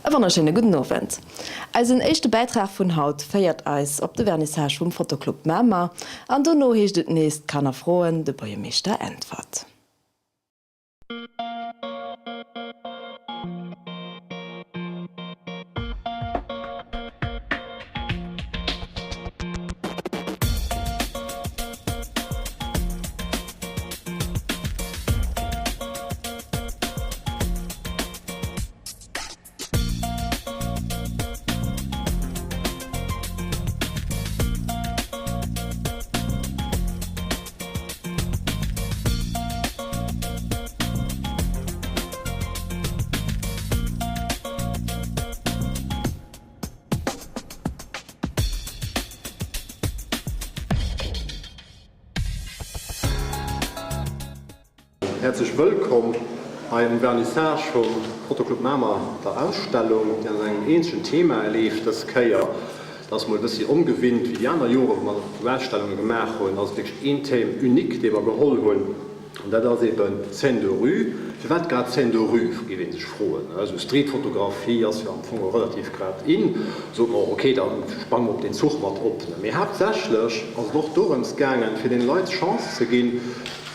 E wonnerschéine gudden Owend. Eisen éischte Bäitrag vun haut féiert eis op de Vernissage vum Fotoclub Mamer an dono heescht et nees d'Kanner froen, de Buergermeeschter äntwert. Häerzlech wëllkomm hei um Vernissage vum Fotoclub Mamer, der Ausstellung, déi an engem eenzegen Thema leeft dës Kéier. Dat ass mol e bëssi ongewinnt wéi déi aner Joren, wou mer esou Ausstellunge gemaach hunn. Ass et wierklech een Thème unique, dee mer geholl hunn, an dat ass eben d'Scène de rue. Firwat grad Scène de rue, géif ee sech froen. Esou Streetfotografie ass jo am Fong och relativ grad in. Sot mer och, ok, da sprange mer op deen Zuch mat op. Mee haaptsächlech ass et och dorëms gaangen, fir deene Leit d'Chance ze ginn,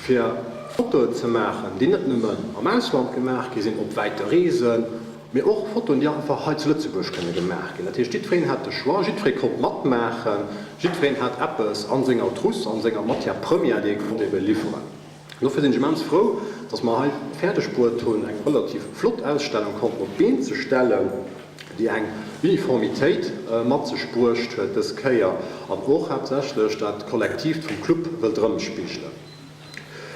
fir Fotoen ze maachen, déi net nëmmen am Ausland gemaach gi sinn, op wäite Reesen, mee och Fotoen, déi einfach hei zu Lëtzebuerg kënne gemaach ginn. Dat heescht, jiddwereen hat de Choix, jiddweree konnt matmaachen, jiddwereen hat eppes a senger Trousse, a senger Matière première, déi e konnt ebe liwweren. An dofir sinn ech immens frou, dass mer hei fäerdeg bruet hunn, eng relativ flott Ausstellung konnten op d'Been ze stellen, déi eng Uniformitéit mat sech bruecht huet dës Kéier an och haaptsächlech dat Kollektiivt vum Club wëllt erëmspigelen.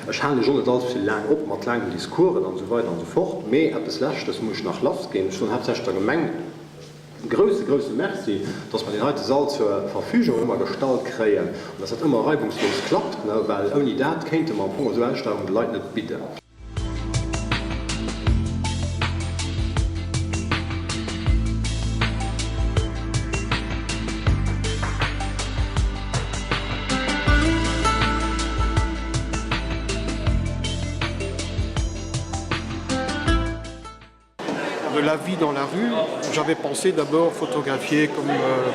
Ech halen Iech och net allze vill laang op mat laangen Discoursen an esou weider an esou fort, mee eppes Leschtes muss ech nach lassginn. Ech soen haaptsächlech der Gemeng e grouse, grouse Merci, dass mer deen heite Sall zur Verfügung ëmmer gestallt kréien an dass dat ëmmer reibungslos klappt, well ouni dat kéinte mer am Fong esou Ausstellungen de Leit net bidden. De la vie dans la rue, j'avais pensé d'abord photographier comme euh,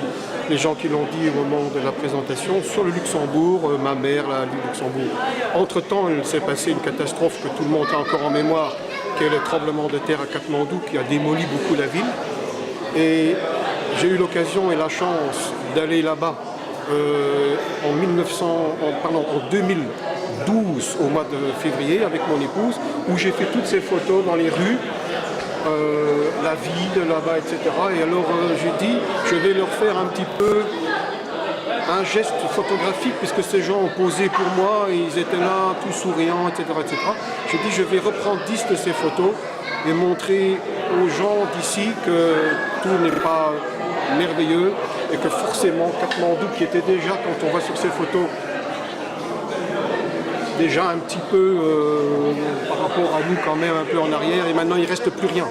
les gens qui l'ont dit au moment de la présentation sur le Luxembourg, euh, ma mère là, du Luxembourg. Entre-temps, il s'est passé une catastrophe que tout le monde a encore en mémoire, qui est le tremblement de terre à Katmandou qui a démoli beaucoup la ville. Et j'ai eu l'occasion et la chance d'aller là-bas euh, en, 1900, en, pardon, en 2012 au mois de février avec mon épouse, où j'ai fait toutes ces photos dans les rues, euh, la vie de là-bas, etc. Et alors euh, j'ai dit, je vais leur faire un petit peu un geste photographique puisque ces gens ont posé pour moi et ils étaient là tout souriants, etc. etc. J'ai dit je vais reprendre 10 de ces photos et montrer aux gens d'ici que tout n'est pas merveilleux et que forcément Katmandou qui était déjà quand on voit sur ces photos déjà un petit peu euh, par rapport à nous quand même un peu en arrière et maintenant il reste plus rien.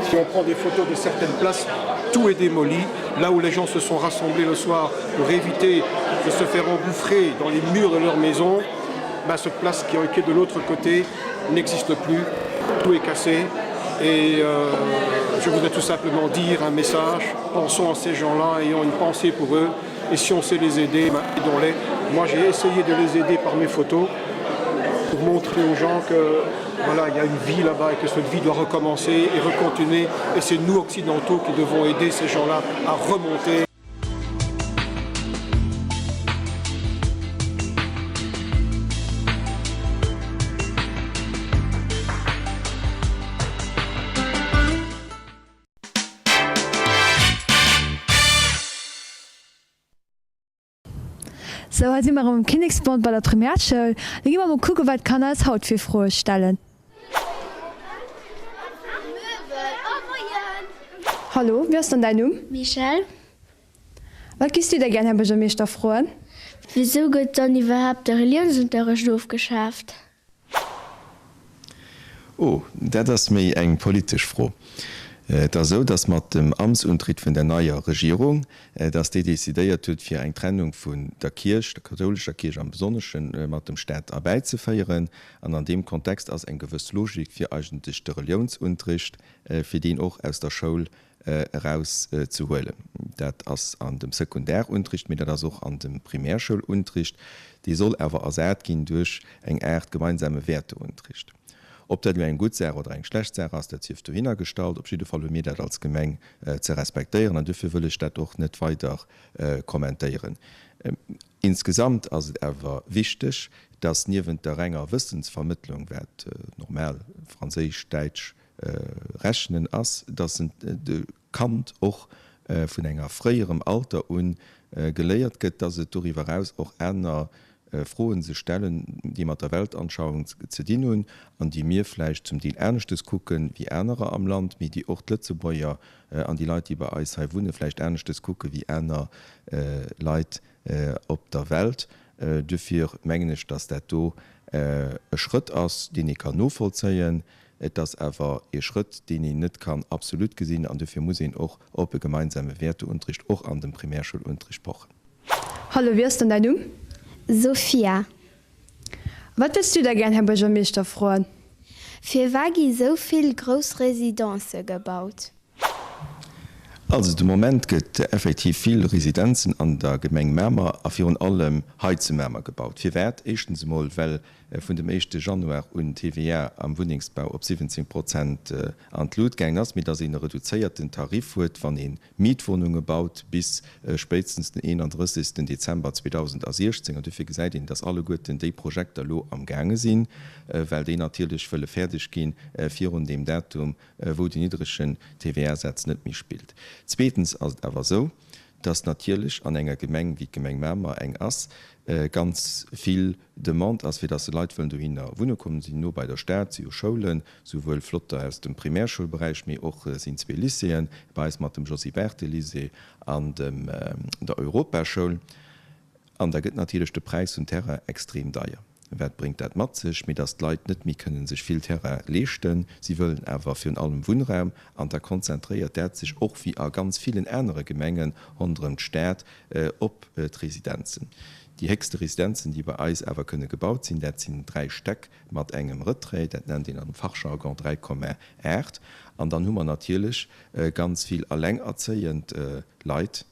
Si on prend des photos de certaines places, tout est démoli. Là où les gens se sont rassemblés le soir pour éviter de se faire engouffrer dans les murs de leur maison, ben, cette place qui est de l'autre côté n'existe plus, tout est cassé. Et euh, je voudrais tout simplement dire un message, pensons à ces gens-là, ayons une pensée pour eux, et si on sait les aider, ben, aidons-les. Moi j'ai essayé de les aider par mes photos pour montrer aux gens que voilà, il y a une vie là-bas et que cette vie doit recommencer et recontinuer. Et c'est nous occidentaux qui devons aider ces gens-là à remonter. Sou, hei si mer erëm um Kinneksbond bei der Primärschoul. Da gi mer mol kucken, wat d'Kanner eis haut fir Froe stellen. Hallo, wéi ass dann däin Numm? Michèle. Wat giss du da gär den Här Buergermeeschter froen? Wisou gëtt dann iwwerhaapt de Reliounsunterrecht ofgeschaaft? Oh, dat ass méi eng politesch Fro. Et ass esou, datt mat dem Amtsuntritt vun der neier Regierung, datt déi decidéiert huet, fir eng Trennung vun der Kierch, der kathoulescher Kierch am Besonneschen, mat dem Staat erbäizeféieren. An an deem Kontext ass eng gewëss Logik, fir eigentlech de Reliounsunterricht, fir deen och aus der Schoul. eraus ze huelen. Dat ass an dem Sekundarunterricht, mee dat ass och an dem Primärschoulunterricht. Dee soll awer ersat ginn duerch eng Aart gemeinsame Wäerteunterricht. Ob dat elo eng gutt Saach oder eng schlecht Saach ass, dat sief dohinner gestallt. Op jidde Fall hu mir dat als Gemeng ze respektéieren an duerfir wëll ech dat och net weider kommentéieren. Insgesamt ass et awer wichteg, dass niewent der renger Wëssensvermëttlung, wat normal Franséisch, Däitsch, Rechnen ass, dass de Kand och vun enger fréierem Alter un geléiert gëtt, dass et doriwwer eraus och aner Froen sech stellen, déi mat der Weltanschauung ze dinn hunn an déi mir vläicht zum Deel aneschtes kucke wéi anerer am Land, mee déi och d'Lëtzebuerger an déi Leit, déi bei eis hei wunne vläicht aneschtes kucke wéi aner Leit op der Welt. Duerfir mengen ech, dass dat do e Schrëtt ass, deen ee kann novollzéien. Et ass awer ee Schrëtt, deen een net kann absolut gesinn, an duerfir muss een och op e gemeinsame Wäerteunterricht och an dem Primärschoulunterricht pochen. Hallo, wéi ass dann däin Numm? Sophia. A wat wëlls du da gären Här Buergermeeschter froen? Firwat gi sou vill grouss Residencë gebaut? Also de Moment gëtt effektiv vill Residenzen an der Gemeng Mamer a virun allem hei zu Mamer gebaut. Firwat? Éischtens emol, well vun dem éischte Januar un d'TVA am Wunnengsbau op 17 Prozent an d'Lut gaangen ass, mee datt een e reduzéierten Tarif huet, wann ee Mietwohnunge baut, bis spéitstens den 31. Dezember 2016. An dofir gesäit een, datt alleguerten déi Projekter elo am gaange sinn, well déi natierlech wëlle fäerdeg gi virun deem Datum, wou den niddregen TVA-Saz net méi spillt. Zweetens ass et awer esou, datt natierlech an enger Gemeng, wéi d'Gemeng Mamer eng ass, ganz vill Demande ass, fir dass se Leit wëllen dohinner wunne kommen. Si sinn no bei der Stad, si hu Schoulen, souwuel flotter aus dem Primärschoulberäich, mee och sinn zwee Lycéeën bei eis mat dem Josy Barthel Lycée an dem der Europaschoul. An da gëtt natierlech de Präis vum Terrain extrem deier. Wat bréngt dat mat sech? Mee dass d'Leit net méi kënnen sech vill Terrain leeschten. Si wëllen awer virun allem Wunnraum. An da konzentréiert dat sech och, wéi a ganz villen anere Gemengen ronderëm d'Stad, op d'Residenzen. Déi héchste Residenzen, déi bei eis awer kënne gebaut sinn, dat sinn 3 Stäck mat engem Retrait, dat nennt een am Fachjargon 3,8. An dann hu mer natierlech ganz vill allengerzéiend Leit,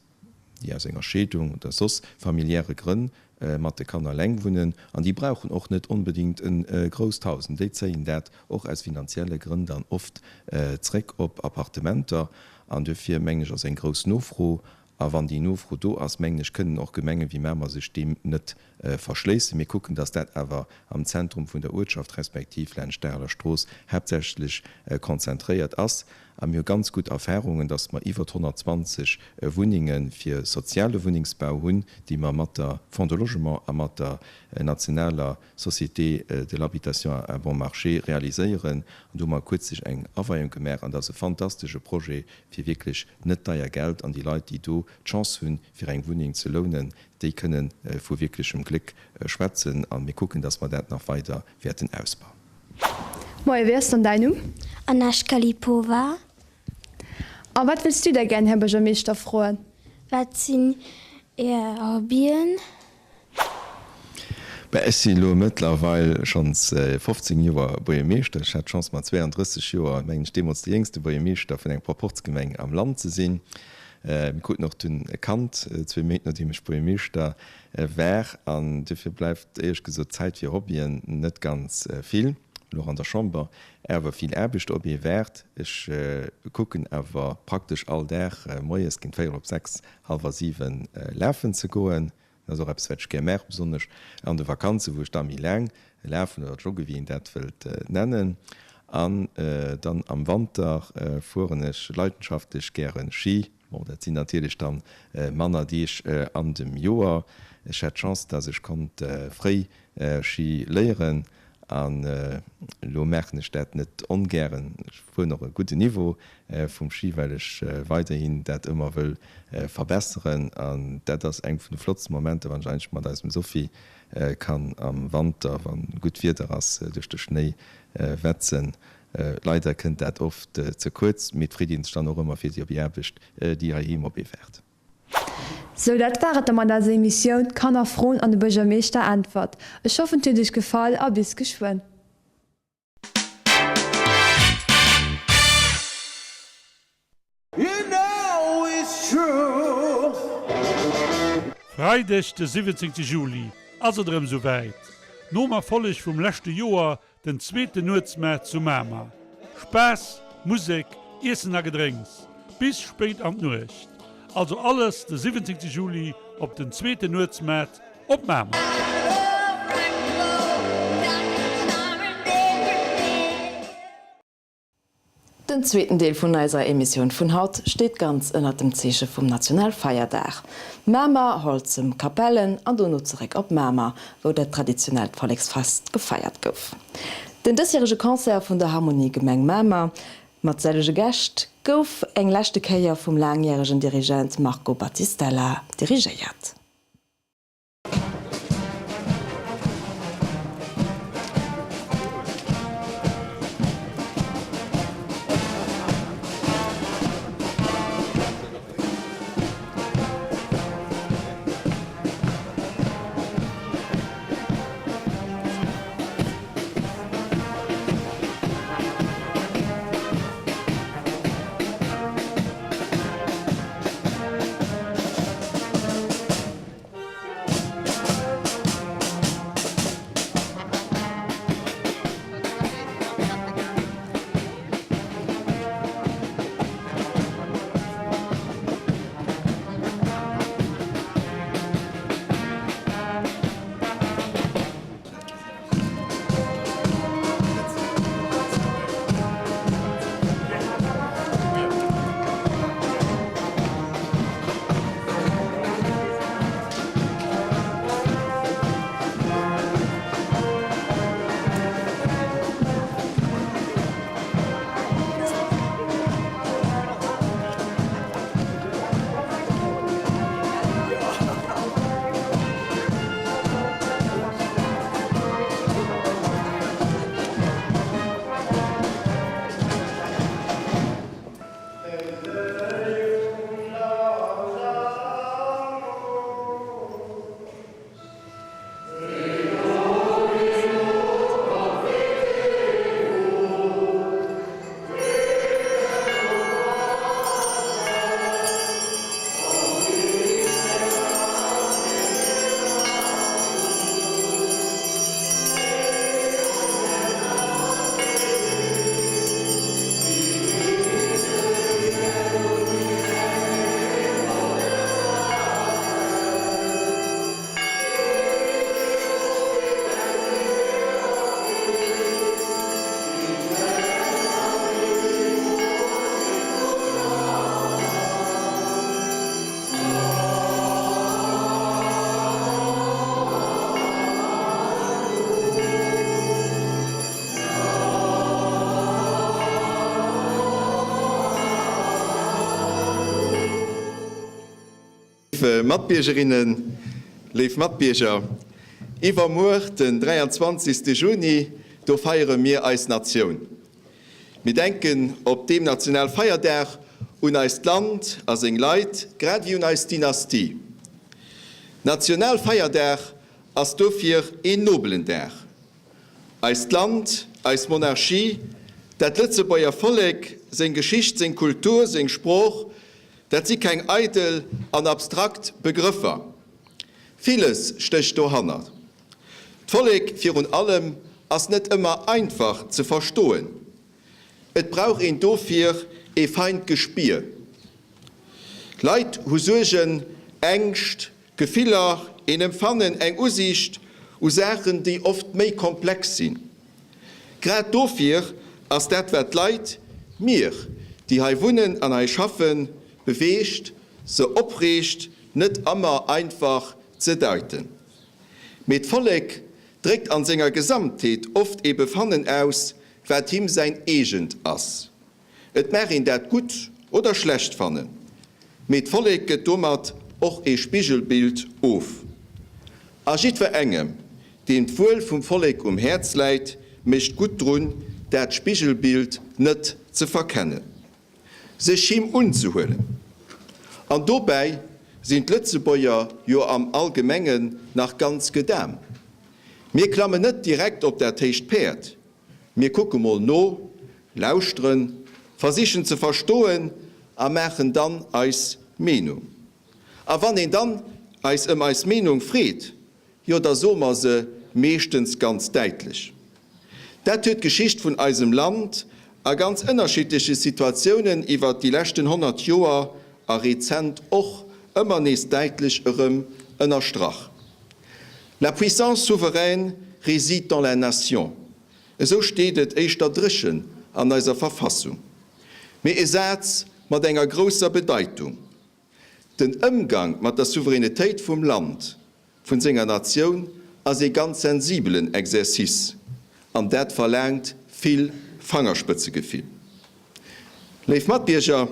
déi aus enger Scheedung oder soss familiäre Grënn mat de Kanner eleng wunnen. An déi brauchen och net onbedéngt e grousst Haus. An déi zéien dat och aus finanzielle Grënn dann oft zréck op Appartementer. An duerfir, mengen ech, ass eng grouss Nofro A wann déi Nofro do ass, mengen ech, kënnen och Gemenge wéi Mamer sech deem net verschléissen. Mir kucken, dass dat awer am Zentrum vun der Uertschaft respektiv laanscht d'Areler Strooss haaptsächlech konzentréiert ass. A mir hu ganz gutt Erfahrungen, dass mer iwwer 120 Wunnenge fir soziale Wunnengsbau hunn, déi mer mat der Fonds de Logement a mat der nationaler Société de l'habitation à bon marché realiséieren. An do hu mer kuerzlech eng Aweiung gemaach an dat ass e fantastesche Projet fir wierklech net deier Geld. An déi Leit, déi do d'Chance hunn, fir eng Wunneng ze lounen, déi kënne vu wierklechem Gléck schwätzen. A mir kucken, dass mer dat nach weider wäerten ausbauen. Moie, wéi ass dann däin Numm? Anna Schkalipova. A wat wëlls du da gären Här Buergermeeschter froen? Wat sinn Är Hobbyen? Bah, ech sinn elo mëttlerweil schonns 15 Joer Buergermeeschter. Ech hat d'Chance mat 32 Joer, mengen ech, deemools de jéngste Buergermeeschter vun enger Proportsgemeng am Land ze sinn. Mir kruten och dunn e Kand, zwee Méint nodeem ech Buergermeeschter war. An duerfir bleift éierlech gesot Zäit fir Hobbyen net ganz vill. Elo och an der Chamber awer vill Aarbecht op ee waart. Ech kucken awer praktesch all Dag moies géint véierel op 6, hallwer 7 lafen ze goen. Dat ass och eppes, wat ech gär maachen, besonnesch an de Vakanzen, wou ech da méi laang lafen oder jogge, wéi een dat wëllt nennen. An dann am Wanter fueren ech leidenschaftlech gäre Ski. Bon, dat sinn natierlech dann manner Deeg an dem Joer. Ech hat d'Chance, dass ech konnt fréi Ski léieren an elo maachen ech dat net ongären. Ech fueren och e gudden Niveau vum Ski, well ech weiderhin dat ëmmer wëll verbesseren. An dat ass eng vun de flottste Momenter, wann ech eigentlech mat eisem Sophie kann am Wanter, wa gutt Wieder ass, duerch de Schnéi wetzen. Leider kënnt dat oft ze kuerz, mee et freet ee sech dann och ëmmer fir si op déi Aarbecht, déi heiheem op ee waart. Sou, dat war et da mat eiser Emissioun D'Kanner froen an de Buergermeeschter äntwert. Ech hoffen et huet iech gefall a bis geschwënn. Freideg de 17 Juli ass et erëm sou wäit. Nom Erfolleg vum leschte Joer den zweeten Nuetsmaart zu Mamer. Spaass, Musek, Iessen a Gedrénks bis spéit an d'Nuecht. Also alles de 17 Juli op den zweeten Nuetsmaart op Mamer. Den zweeten Deel vun eiser Emissioun vun haut steet ganz ënnert dem Zeeche vum Nationalfeierdag. Mamer, Holzem, Capellen an dono zeréck op Mamer, wou dat traditionellt Volleksfest gefeiert gouf. Den dësjärege Concert vun der Harmonie Gemeng Mamer mat sellege Gäscht gouf eng leschte Kéier vum laangjäregen Dirigent Marco Battistella dirigéiert. Léif Matbiergerinnen, léif Matbierger, iwwermuer, den 23. Juni, do feiere mir eis Natioun. Mir denken op deem Nationalfeierdag un eist Land a seng Leit, grad ewéi un eis Dynastie. Nationalfeierdag ass dofir een nobelen Dag. Eist Land, eis Monarchie, dat Lëtzebuerger Vollek, seng Geschicht, seng Kultur, seng Sprooch, dat si keng eidel an abstrakt Begrëffer. Villes stécht dohannert. D'Vollek virun allem ass net ëmmer einfach ze verstoen. Et brauch een dofir ee feint Gespier. Leit hu Suergen, Ängscht, Gefiller, een Empfannen, eng Usiicht u Saachen, déi oft méi komplex sinn. Grad dofir ass dat wat d'Leit, mir, déi hei wunnen an hei schaffen, beweegt, se opreegt, net ëmmer einfach ze deiten. Mee d'Vollek dréckt an senger Gesamtheet oft ee Befannen aus, wat him säin eegent ass. Et mag een dat gutt oder schlecht fannen, mee d'Vollek gëtt domat och ee Spigelbild of. A jiddwerengem, deem d'Wuel vum Vollek um Häerz läit, mécht gutt drun, dat Spigelbild net ze verkennen. Sech him unzehuelen. An dobäi sinn d'Lëtzebuerger jo am Allgemengen nach ganz gedam. Mir klammen net direkt op dat héicht Päerd. Mir kucke mol no, lauschteren, versichen ze verstoen a maachen dann eis Meenung. A wann een dann. eis ëm eis Meenung freet, jo da soe mer se meeschtens ganz däitlech. Dat huet d'Geschicht vun eisem Land a ganz ënnerschiddleche Situatiounen iwwert déi leschten 100 Joer a rezent och ëmmer nees däitlech erëm ënnerstrach. La puissance souveraine réside dans la nation, esou steet et éischter dréchen an eiser Verfassung. Mee e Saz mat enger grousser Bedeitung. Den Ëmgang mat der Souveränetéit vum Land, vun senger Natioun, ass ee ganz sensibelen Exercice, an dat verlaangt vill Fangerspëtzegefill. Léif Matbierger,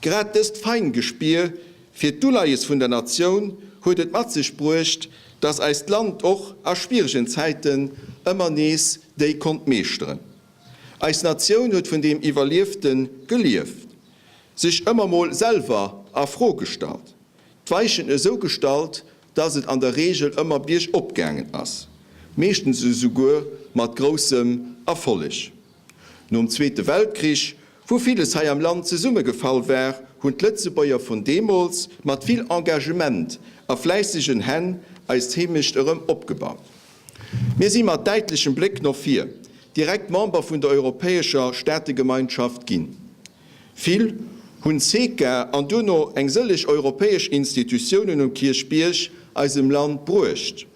grad dëst Feingespier fir d'Uleies vun der Natioun huet et mat sech bruecht, dass eist Land och a schwieregen Zäiten ëmmer nees déi konnt meeschteren. Eis Natioun huet vun deem Iwwerliefte gelieft. Sech ëmmer mol selwer a Fro gestallt, d'Weichen esou gestallt, dass et an der Reegel ëmmer biergop gaangen ass, meeschtens esouguer mat groussem Erfolleg. Nom Zweete Weltkrich, wou villes hei am Land zesummegefall war, hunn d'Lëtzebuerger vun deemools mat vill Engagement a fläissegen Hänn eis Heemecht erëm opgebaut. Mir si mat däitlechem Bléck no vir direkt Member vun der Europäescher Staategemeinschaft ginn. Vill hunn d'CECA an duerno eng sëlleg europäesch Institutiounen um Kierchbierg eisem Land bruecht.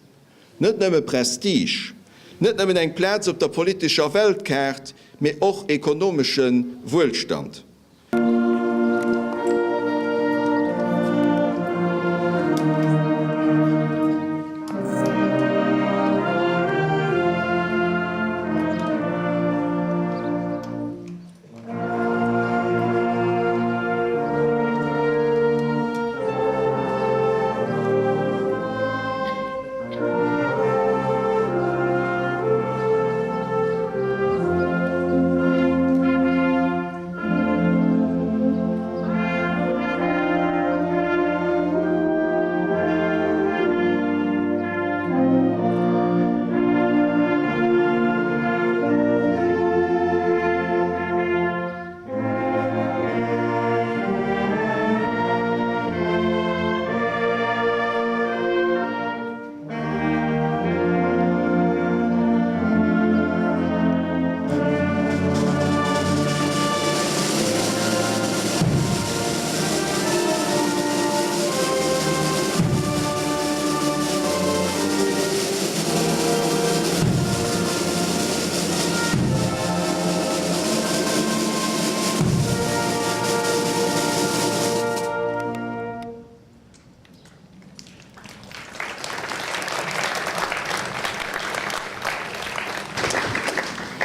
Net nëmme Prestige, net nëmmen eng Plaz op der politescher Weltkaart, mee och ekonomesche Wuelstand.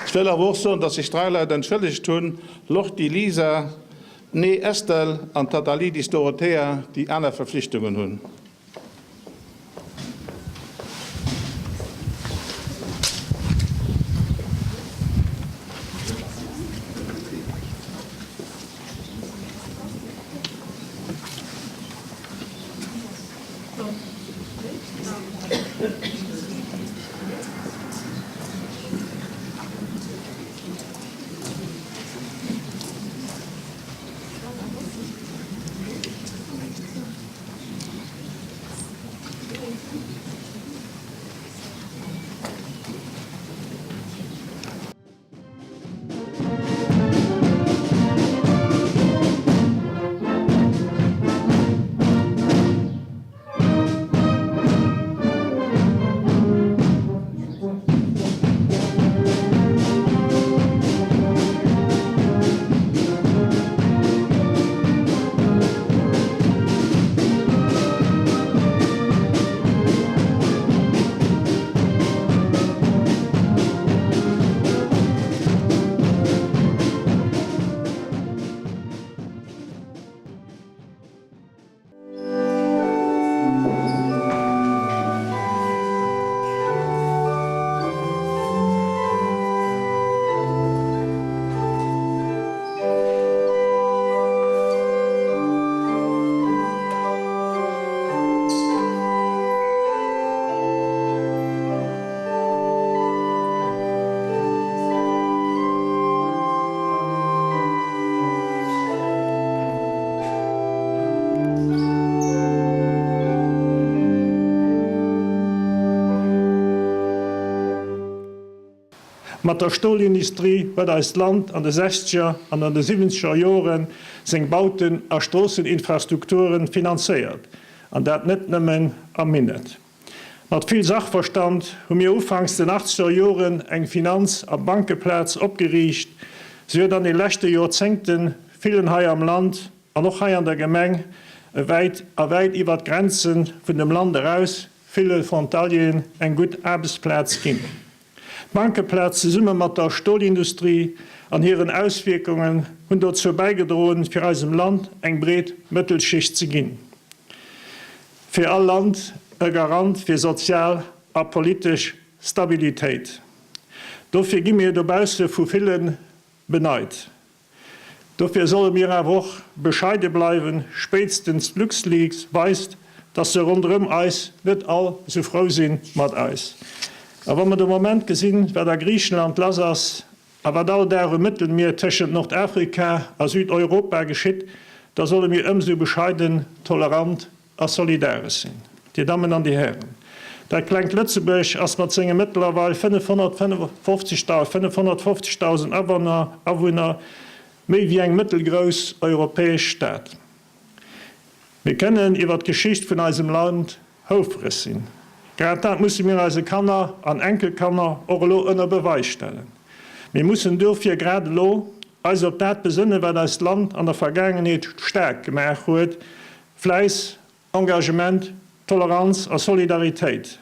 Ech wëll awer och soen, dass sech 3 Leit entschëllegt hunn, Lorty Lisa, d'Ne Estelle an d'Atalidis Dorothea, déi aner Verflichtungen hunn. Mat der Stolindustrie huet eist Land an de sechzeger an an de siwwenzeger Joren seng Bauten a Stroosseninfrastrukturen finanzéiert, an dat net nëmmen am Minett. Mat vill Sachverstand hu mir ufanks den achtzeger Joren eng Finanz a Bankeplaz opgeriicht. Si huet an de leschte Joerzéngte villen hei am Land an och hei an der Gemeng e wäit a wäit iwwer d'Grenze vun dem Land eraus ville Frontalieren eng gutt Aarbechtsplaz ginn. D'Bankeplaz zesumme mat der Stolindustrie an hiren Auswierkungen hunn dozou bäigedroen, fir eisem Land eng breet Mëttelschicht ze ginn. Fir all Land e Garant fir sozial a politesch Stabilitéit. Dofir gi mir dobausse vu ville beneit. Dofir solle mir awer och bescheide bleiwen. Spéitstens d'LuxLeaks weist, dass se ronderëm eis net all sou frou si mat eis. A wa mer de Moment gesinn, wat a Griichenland lass ass a wat all Dag um Mëttelmier tëschent Nordafrika a Südeuropa geschitt, da solle mir ëmsou bescheiden, tolerant a solidaresch sinn. Dir Dammen an Dir Hären, dat klengt Lëtzebuerg ass mat senge mëttlerweil 550.000 Awunner méi wéi eng mëttelgrouss europäesch Stad. Mir kënnen iwwer d'Geschicht vun eisem Land houfreg sinn. Grad dat musse mir eise Kanner an Enkelkanner och elo ënner Beweis stellen. Mir mussen dofir grad elo eis op dat besënnen, wat eist Land an der Vergaangenheet staark gemaach huet, Fläiss, Engagement, Toleranz a Solidaritéit.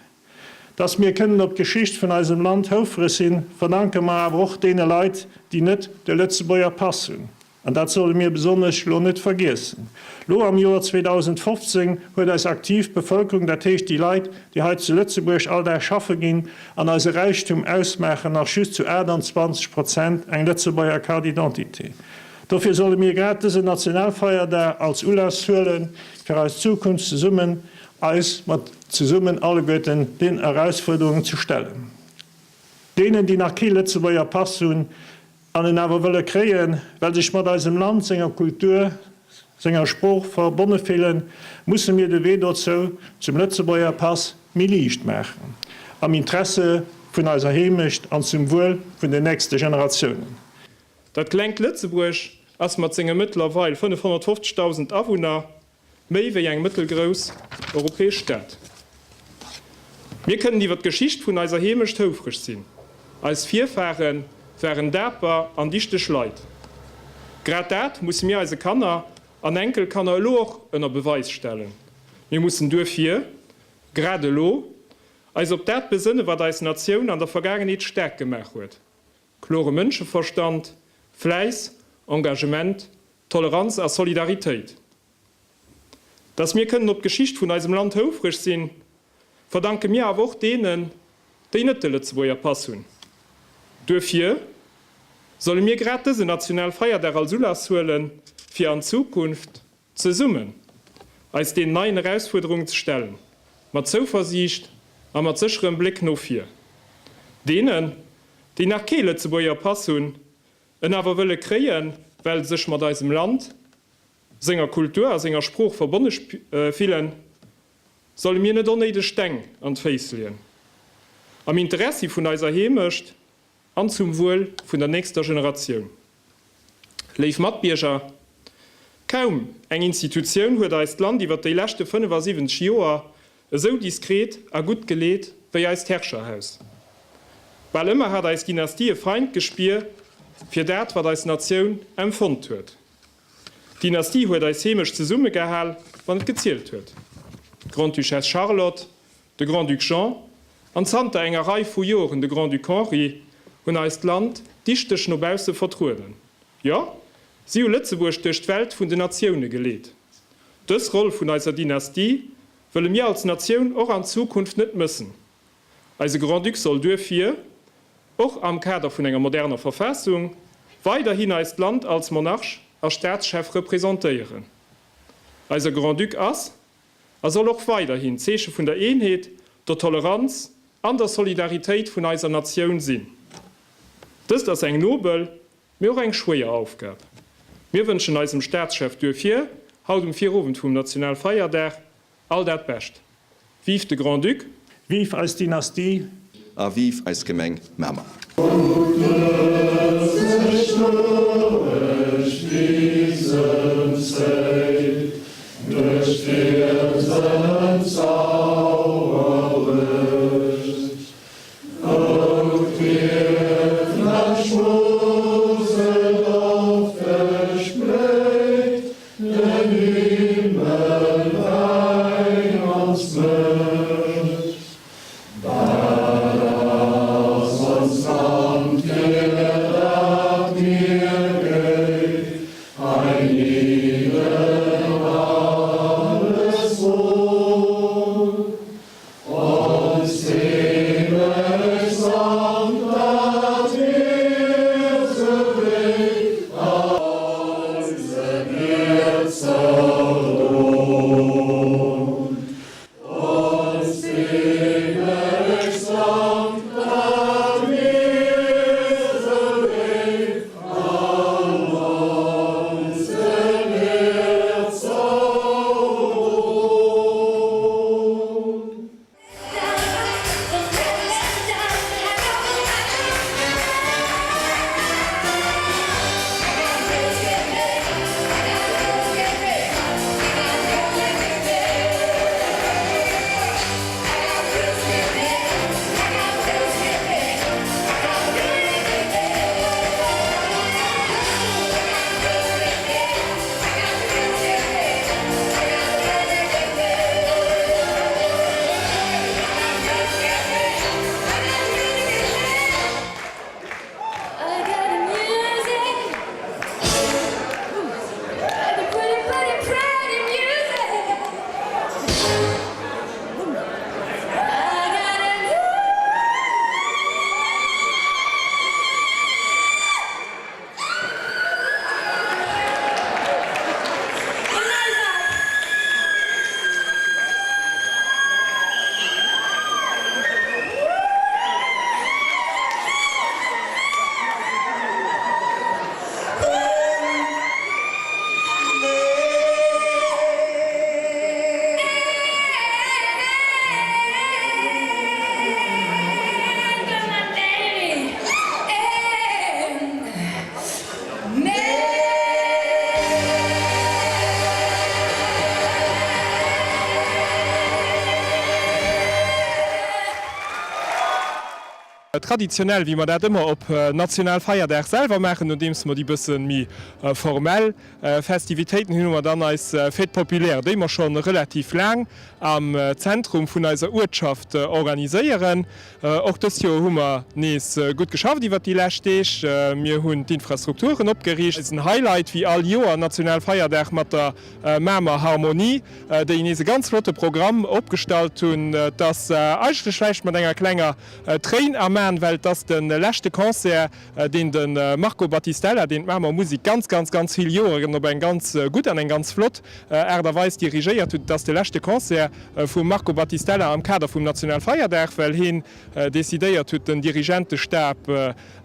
Dass mir kënnen op d'Geschicht vun eisem Land houfreg sinn, verdanke mer awer och deene Leit, déi net de Lëtzebuerger Pass hunn. An dat solle mir besonnesch lo net vergiessen. Lo am Joer 2015 huet eis aktiv Bevëlkerung, dat heescht déi Leit, déi hei zu Lëtzebuerg all Dag schaffe ginn an eise Räichtum ausmaachen, nach just zu 28 Prozent eng Lëtzebuerger Carte d'identité. Dofir solle mir grad dësen Nationalfeierdag als Ulass huelen, fir eis Zukunft zesummen, eis mat zesummen alleguerten den Erausfuerderungen ze stellen. Deenen, déi nach kee Lëtzebuerger Pass hunn an en awer wëlle kréien, well sech mat eisem Land, senger Kultur, senger Sprooch verbonne fillen, musse mir de Wee dozou, zum Lëtzebuerger Pass, méi liicht maachen, am Interesse vun eiser Heemecht an zum Wuel vun den nächste Generatiounen. Dat klengt Lëtzebuerg ass mat senge mëttlerweil 550.000 Awunner méi wéi eng mëttelgrouss europäesch Stad. Mir kënnen iwwer d'Geschicht vun eiser Heemecht houfreg sinn. Eis Virfare waren daper an dichteg Leit. Grad dat musse mir eise Kanner an Enkelkanner elo och ënner Beweis stellen. Mir mussen duerfir, grad elo, eis op dat besënne wat eis Natioun an der Vergaangenheet staark gemaach huet. Klore Mënscheverstand, Fläiss, Engagement, Toleranz a Solidaritéit. Dass mir kënnen op d'Geschicht vun eisem Land houfreg sinn, verdanke mir awer och deenen, déi net de Lëtzebuerger Pass hunn. Duerfir solle mir grad dësen Nationalfeierdag als Ulass huelen, fir an Zukunft Zesummen eis deenen neien Erausfuerderungen ze stellen, mat Zouversiicht a mat sécherem Bléck no vir. Deenen, déi nach kee Lëtzebuerger Pass hunn, en awer wëlle kréien, well se sech mat eisem Land, senger Kultur a senger Sprooch verbonne fillen, solle mir net onnéideg Steng an d'Féiss leeën. Am Interessi vun eiser Heemecht an zum Wuel vun der nächster Generatioun. Léif Matbierger, kaum eng Institutioun huet eist Land iwwer déi leschte 75 Joer esou diskret a gutt geleet wéi eist Herrscherhaus. Bal ëmmer hat eis Dynastie e feint Gespier fir dat, wat eis Natioun empfonnt huet. D'Dynastie huet eis Heemecht zesummegehal, wann et gezielt huet. D'Grande-Duchesse Charlotte, De Grand-Duc Jean an zanter enger Rei vu Joren de Grand-Duc Henri hunn eist Land dichteg no bausse vertrueden. Jo, si hu Lëtzebuerg duerch d'Welt vun den Natioune geleet. Dës Roll vun eiser Dynastie wëlle mir als Natioun och an Zukunft net mëssen. Eise Grand-Duc soll duerfir, och am Kader vun enger moderner Verfassung, weiderhin eist Land als Monarch a Staatschef representéieren. Eise Grand-Duc ass, a soll och weiderhin d'Zeeche vun der Eenheet, der Toleranz an der Solidaritéit vun eiser Natioun sinn. Dëst ass eng nobel, mee och eng schwéier Aufgab. Mir wënschen eisem Staatschef duerfir haut um Virowend vum Nationalfeierdag all dat Bescht. Vive de Grand-Duc! Vive eis Dynastie! A vive eis Gemeng Mamer! Traditionell, wéi mer dat ëmmer op Nationalfeierdag selwer maachen, nodeems mer déi bësse méi formell Festivitéiten hunn, hu mer dann eis Fête populaire, déi mer scho relativ laang am Zentrum vun eiser Uertschaft organiséieren. Och dëst Joer hu mer nees gutt geschafft iwwert déi lescht Deeg. Mir hunn d'Infrastrukturen opgeriicht. Eisen Highlight wéi all Joer, Nationalfeierdag mat der Mamer Harmonie, déi nees e ganz flotte Programm opgestallt hunn. Et ass eigentlech vläicht mat enger klenger Tréin am Aen, well et ass de leschte Concert, deen de Marco Battistella, deen d'Mamer Musik ganz, ganz, ganz vill Joeren op eng ganz gutt an eng ganz flott Aart a Weis dirigéiert huet. Et ass de leschte Concert vum Marco Battistella am Kader vum Nationalfeierdag, well heen decidéiert huet, den Dirigentestab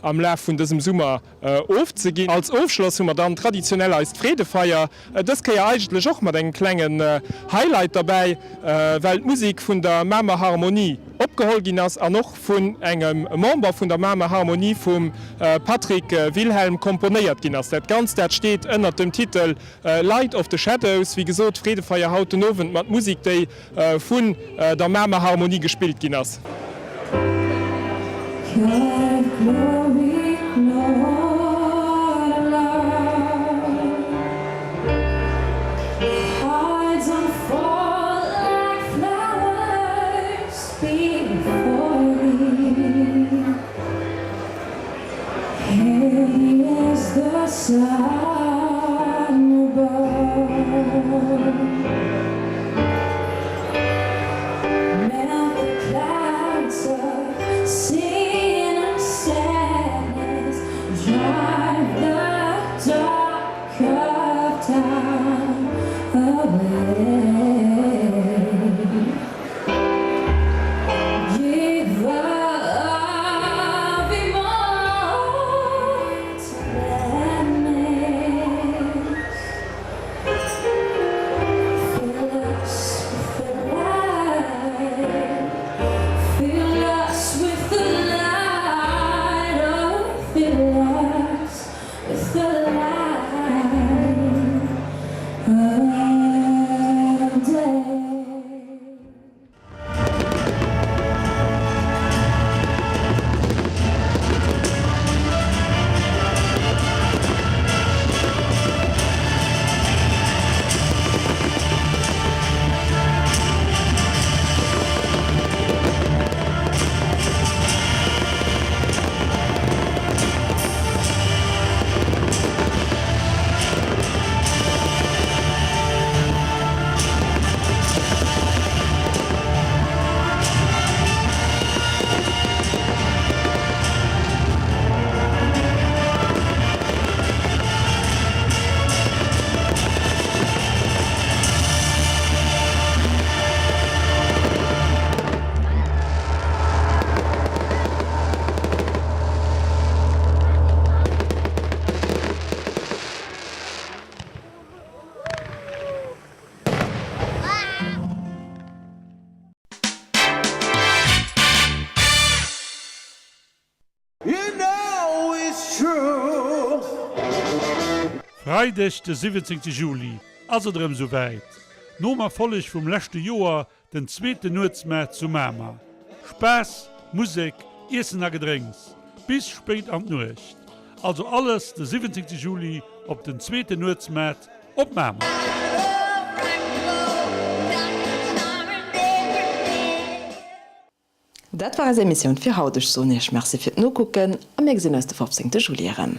am Laf vun dësem Summer ofzeginn. Als Ofschloss hu mer dann traditionell eist Freedefeier, dës Kéier eigentlech och mat engem klengen Highlight derbäi, well d'Musek vun der Mamer Harmonie opgeholl ginn ass an och vun engem Member vun der Mamer Harmonie, vum Patrick Wilhelm, komponéiert ginn ass. Dat Ganzt, dat steet ënnert dem Titel Light of the Shadows. Wéi gesot, Freedefeier haut den Owend mat Musek, déi vun der Mamer Harmonie gespillt ginn ass. Freideg de 17 Juli ass et erëm sou wäit. Nom Erfolleg vum leschte Joer den zweeten Nuetsmaart zu Mamer. Spaass, Musek, Iessen a Gedrénks bis spéit an d'Nuecht. Also alles de 17 Juli op den zweeten Nuetsmaart op Mamer. Dat war eis Emissioun fir haut. Ech soen iech Merci fir d'Nokucken a mir gesinn eis de 15 Juli erëm.